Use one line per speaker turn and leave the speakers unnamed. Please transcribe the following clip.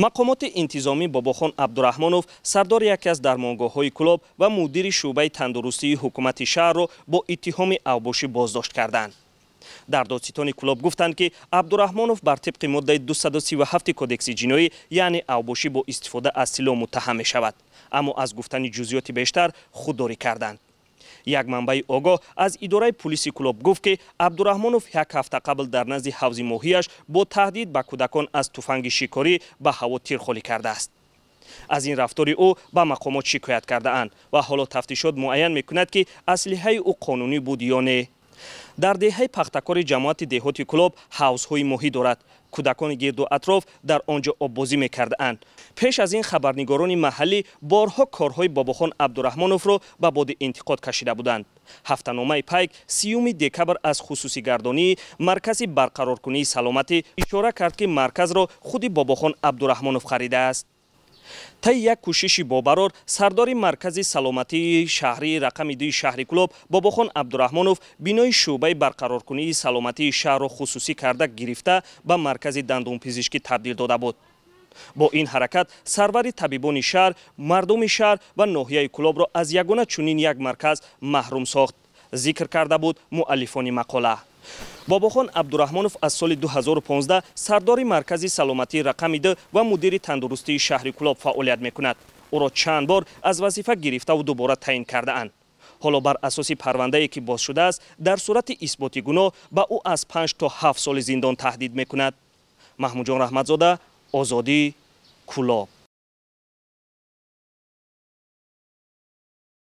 Мақомоти интизомӣ Бобохон Абдураҳмонов, сардори яке аз дармонгоҳҳои Кӯлоб ва мудири шӯъбаи тандурустии ҳукумати шаҳрро бо иттиҳоми авбошӣ боздошт карданд. Дар додситони Кӯлоб гуфтанд, ки Абдураҳмонов бар тибқи моддаи 237 кодекси ҷиноӣ, яъне авбошӣ бо истифода аз силоҳ, муттаҳам мешавад, аммо аз гуфтани ҷузъиёти бештар худдорӣ карданд. Як манбаи огоҳ аз идораи пулиси Кӯлоб гуфт, ки Абдураҳмонов як ҳафта қабл дар назди ҳавзи моҳияш бо таҳдид ба кӯдакон аз туфанги шикорӣ ба ҳаво тир холӣ кардааст. Аз ин рафтори ӯ ба мақомот шикоят кардаанд ва ҳоло тафтишот муайян мекунад, ки аслиҳаи ӯ қонунӣ буд ё не. Дар деҳаи Пахтакори ҷамоати деҳоти Кӯлоб ҳавзҳои моҳӣ дорад. Кӯдакони гирду атроф дар он ҷо оббозӣ мекардаанд. Пеш аз ин хабарнигорони маҳаллӣ борҳо корҳои Бобохон Абдураҳмоновро ба боди интиқод кашида буданд. Ҳафтаномаи Пайк 30 декабр аз хусусигардонии маркази барқароркунии саломатӣ ишора кард, ки марказро худи Бобохон Абдураҳмонов харидааст. Таи як кӯшиши бобарор сардори маркази саломатии шаҳрии рақами 2 шаҳри Кӯлоб Бобохон Абдураҳмонов бинои шӯъбаи барқароркунии саломатии шаҳрро хусусӣ карда гирифта, ба маркази дандонпизишкӣ табдил дода буд. Бо ин ҳаракат сарвари табибони шаҳр мардуми шаҳр ва ноҳияи Кӯлобро аз ягона чунин як марказ маҳрум сохт, зикр карда буд муаллифони мақола. Бобохон Абдураҳмонов аз соли 2015 сардори маркази саломатии рақами 2 ва мудири тандурустии шаҳри Кӯлоб фаъолият мекунад. Ӯро чанд бор аз вазифа гирифтаву дубора таъин кардаанд. Ҳоло бар асоси парвандае, ки боз шудааст, дар сурати исботи гуноҳ ба ӯ аз 5 то 7 соли зиндон таҳдид мекунад. Маҳмудҷон Раҳматзода, Озодӣ, Кӯлоб.